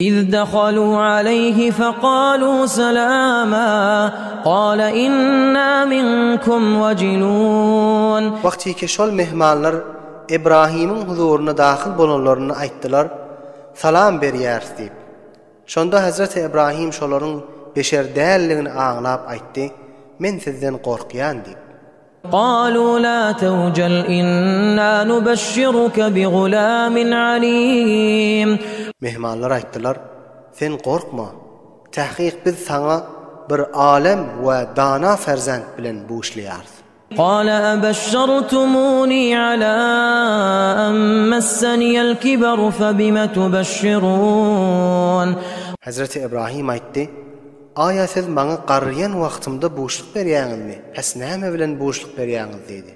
Iz dahalu aleýhi fekalu selama, kale inna minkum wejilun. Wagtyky şol myhmanlar Ybrahymyň huzuryna dahyl bolanlarynda aýtdylar, Salam berýäris diýip. Şonda Hezreti Ybrahym şolaryň beşer däldigini aňlap aýtdy, Men sizden gorkýan diýip. Galu la tewjel inna nubeşşiruke bi gulamin alim. Myhmanlar aýtdylar, Sen gorkma, tahkyk biz saňa bir alem we dana ferzent bilen buşlaýarys. Gale ebeşşertumuni ala en messeniyel kiberu febime tubeşşirun. Hezreti Ibrahim aýtdy, Aýa siz maňa garryýan wagtymda buşluk berýäňizmi? Päs näme bilen buşluk berýäňiz? diýdi.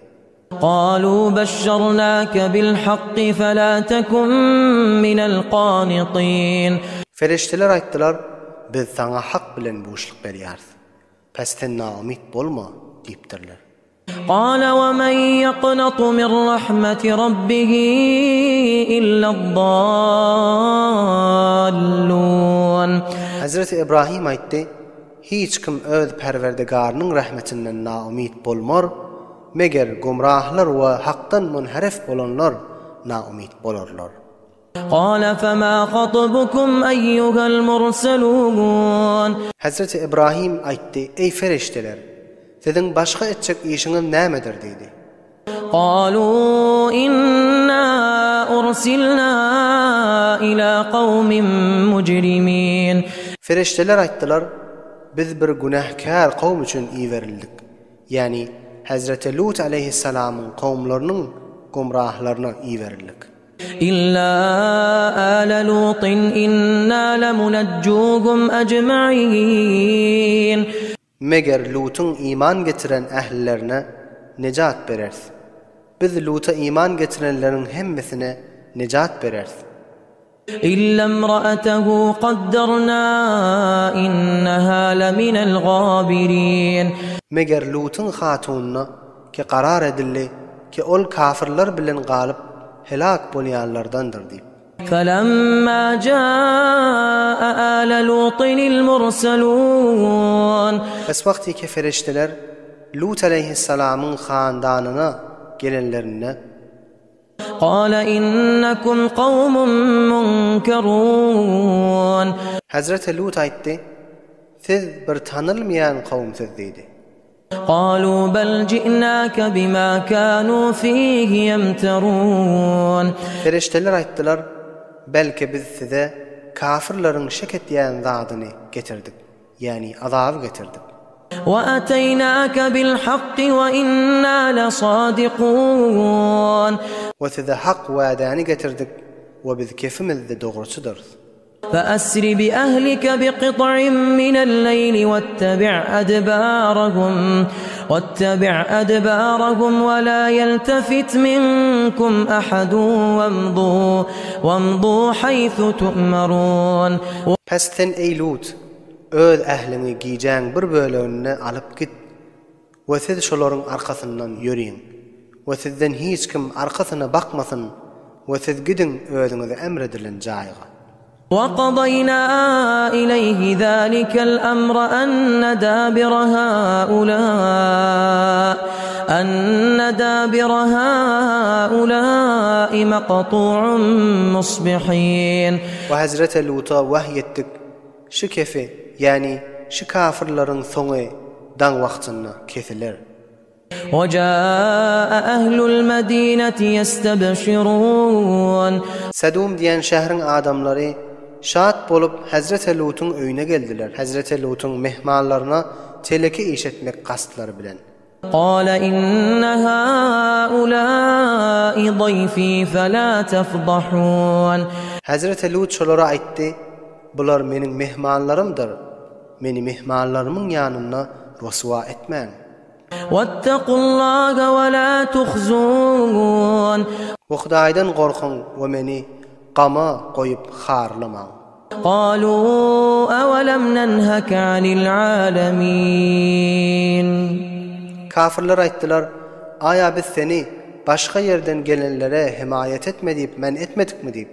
Galu beşşernake bil hakki fela tekun minel kanityn. Perişdeler aýtdylar, Biz saňa hak bilen buşluk berýäris. Päs sen naumyt bolma diýipdirler. Gala we men ýaknatu min rahmeti rabbihi illad-dallun. Hezreti Ibrahim aýtdy, Hiç kim öz Perwerdigarynyň rahmetinden naumyt bolmar, meger gumrahlar we hakdan munherif bolanlar naumyt bolarlar. Gala fema hatbukum eýýuhel murselun. Hezreti Ibrahim aýtdy, Eý perişdeler! Siziň başga etjek işiňiz nämedir? diýdi. Galu inna ursilna ila kawmin mujrimin. Perişdeler aýtdylar, Biz bir günäkär kowum üçin iberildik. Ýagny Hezreti Lut aleýhissalamyň kowumlarynyň gumrahlaryna iberildik. Illa ala Lutin inna lemunejjuhum ejma'in. Meger Lutuň iman getiren ählilerine nejat bereris. Biz Luta iman getirenleriň hemmesine nejat bereris. Illa imra'atahu qaddarna innaha leminel gabirin. Meger Lutuň hatunyna ki karar edildi ki ol kafyrlar bilen galyp helak bolýanlardandyr diýip. Felemma jaa ala Lutinil murselun. Bes wagtyky ferişdeler Lut aleýhissalamyň handanyna gelenlerinde. Kale innekum kawmun munkerun. Hezreti Lut aýtdy, Siz bir tanylmaýan kowumsyz diýdi. Kalu bel ji'nake bima kanu fihi ýemterun. Perişdeler aýtdylar, Belki biz size kafyrlaryň şek etýän zadyny getirdik. Ýagny azaby getirdik. Wa ateýnake bil hakki we inna lesadikun. We size hak wädäni getirdik we biz kefimizde dogruçydyrys. Fe esri bi ehlike bi kyt'in minel leýli wettebi' edbarahum wettebi' edbarahum we la ýeltefit minkum ahadun wemdu wemdu haýsu tu'merun. Pes sen eý Lut! Öz ähliňi gijäň bir böleginde alyp git we siz şolaryň arkasyndan ýöriň we sizden hiç kim arkasyna bakmasyn we siz gidiň özüňize emr edilen jaýga. وَقَضَيْنَا إِلَيْهِ ذَٰلِكَ الْأَمْرَ أَنَّ دَابِرَ هَٰؤُلَاءِ أَنَّ دَابِرَ هَٰؤُلَاءِ مَقْطُوعٌ مُّصْبِحِينَ. We Hezreti Luta wahy etdik, Şu kefi, ýagny şu kafyrlaryň soňy daň wagtynda kesiler. وَجَاءَ أَهْلُ الْمَدِينَةِ يَسْتَبْشِرُونَ. Sedum diýen şäheriň adamlary şat bolup Hezreti Lutuň öýüne geldiler. Hezreti Lutuň myhmanlaryna teleke iş etmek kastlary bilen. Gala inne haulâi daýfî felâ tefdahûn. Hezreti Lut şolara aýtdy, Bular meniň myhmanlarymdyr, meni myhmanlarymyň ýanynda ryswa etmäň. Wettekullâhe ve lâ tuhzûn. We Hudaýdan gorkuň we meni gama goýup harlamaň. Galu awelem nenheke anil alemin. Kafyrlar aýtdylar, Aýa biz seni başga ýerden gelenlere hemaýat etme diýip men etmedikmi diýip.